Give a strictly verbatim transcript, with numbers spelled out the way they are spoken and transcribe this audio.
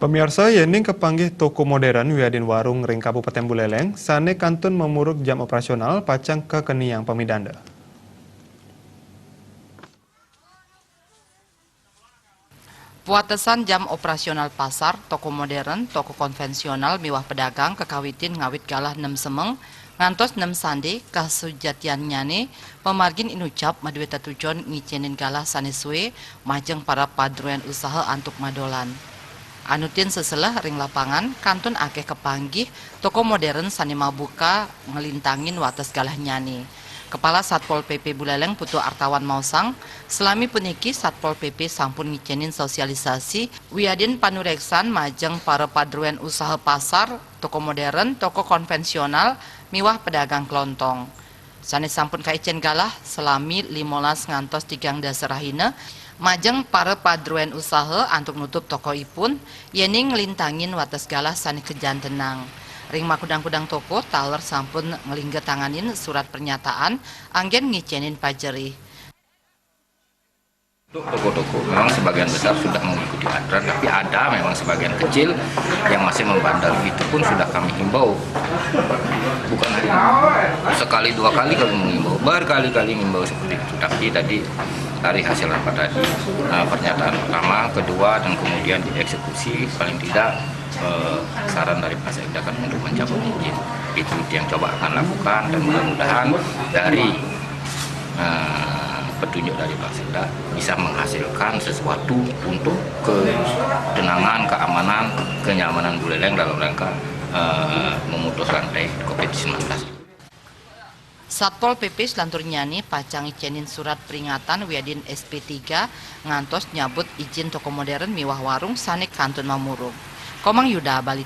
Pamirsa, yéning kapanggih toko modern wiadin warung ring Kabupatén Buléléng sané kantun mamurug jam operasional pacang kakeniang pamidanda. Puatesan jam operasional pasar, toko modern, toko konvensional miwah pedagang kakawitin ngawit galah nem semeng ngantos nem sandé. Kasujatiannyané pamargin inucap madué tetujon ngicénin galah sané sué majeng para padruén usaha antuk madolan. Anutin seselah ring lapangan, kantun akéh kapanggih toko modern sané mabuka nglintangin wates galahnyané. Kepala Satpol P P Buléléng Putu Artawan maosang, salami puniki Satpol P P sampun ngicénin sosialisasi wiadin panuréksan majeng para padruén usaha pasar, toko modern, toko konvensional, miwah pedagang kelontong. Sané sampun kaicén galah salami limolas ngantos tigang dasa rahina, majeng para padruén usaha antuk nutup tokoipun, yéning nglintangin wates galah sané kajantenang. Ring makudang-kudang toko, taler sampun nglingga tanganin surat pernyataan anggén ngicénin pajerih. Untuk toko-toko memang sebagian besar sudah mengikuti aturan, tapi ada memang sebagian kecil yang masih membandel. Itu pun sudah kami himbau. Bukan hanya sekali dua kali kami mengimbau, berkali-kali mengimbau seperti itu. Tapi tadi dari hasil rapat tadi, eh, pernyataan pertama, kedua, dan kemudian dieksekusi, paling tidak, eh, saran dari Pak Sekda kan untuk mencabut izin. Itu yang coba akan lakukan, dan mudah-mudahan dari, eh, petunjuk dari Pak Sekda bisa menghasilkan sesuatu untuk ketenangan, keamanan, kenyamanan Buléléng dalam rangka, eh, memutus rantai covid sembilan belas. Satpol P P selanturnyané pacang ngicénin surat peringatan wiadin S P tiga ngantos nyabut izin toko modern miwah warung sané kantun mamurug. Komang Yuda, Bali.